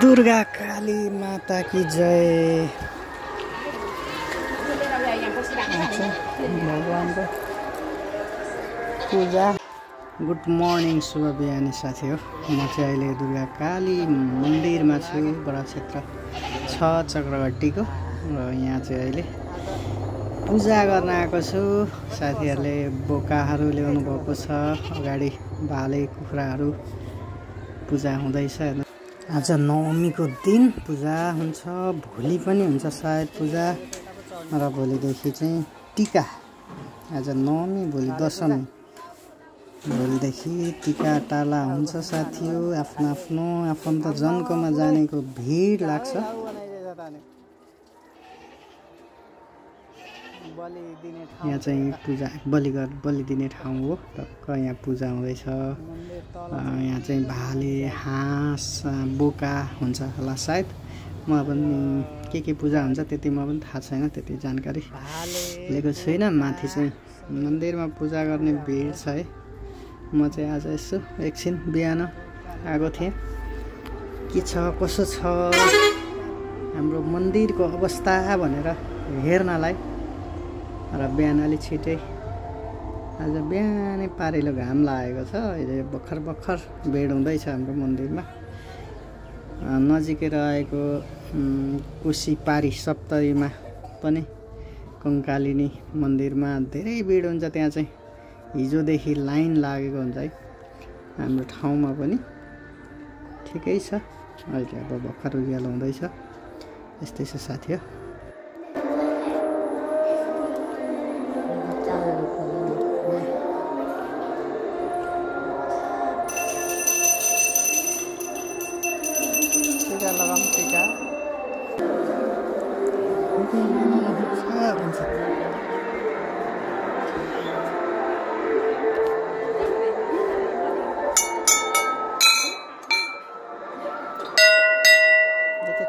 दुर्गा काली माता की जय। भगवान को पूजा। गुड मर्निङ शुभ बिहानी साथी हो। म चाहिँ अहिले दुर्गा काली मन्दिरमा छु, बडा क्षेत्र 6 चक्रगट्टीको। र यहाँ चाहिँ अहिले पूजा गर्न आएको छु। साथीहरूले बोकाहरू ल्याउनु भएको छ, अगाडि भाले कुखुराहरू पूजा हुँदैछ। आज नवमीको दिन पूजा हुन्छ, भोलि पनि हुन्छ सायद पूजा। र भोलिदेखि चाहिँ टीका। आज नवमी, भोलि दशमी, भोलिदेखि टीका टाला हुन्छ साथी हो। आफ्नो आफ्नो आफन्त जनको जानेको भिड लाग्छ। यहाँ चाहिँ पूजा बलि दिने ठाउँ हो। टक्क यहाँ पूजा हुँदैछ। यहाँ चाहिँ भाले, हाँस, बोका हुन्छ होला सायद। म पनि के पूजा हुन्छ त्यति म पनि थाहा छैन, त्यति जानकारी लिएको छुइनँ। माथि चाहिँ मन्दिरमा पूजा गर्ने भिड छ है। म चाहिँ आज यसो एकछिन बिहान आएको थिएँ, के छ कसो छ हाम्रो मन्दिरको अवस्था भनेर हेर्नलाई। र बिहान अलि छिटै, आज बिहानै पारेलो घाम लागेको छ। अहिले भर्खर भेड हुँदैछ हाम्रो मन्दिरमा। नजिकै रहेको कोसीपारी सप्तरीमा पनि कङ्कालिनी मन्दिरमा धेरै भिड हुन्छ। त्यहाँ चाहिँ हिजोदेखि लाइन लागेको हुन्छ है। हाम्रो ठाउँमा पनि ठिकै छ। अहिले अब भर्खर उज्यालो हुँदैछ। यस्तै छ साथी हो। टीका लगाम टीका हुन्छ।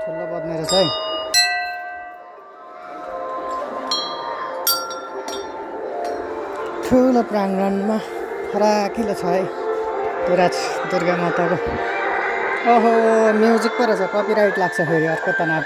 ठुलो बज्ने रहेछ है। ठुलो प्राङ्गणमा फराकिलो छ है पुरा दुर्गा माताको। ओहो म्युजिक पो रहेछ, कपिराइट लाग्छ फेरि अर्को तनाव।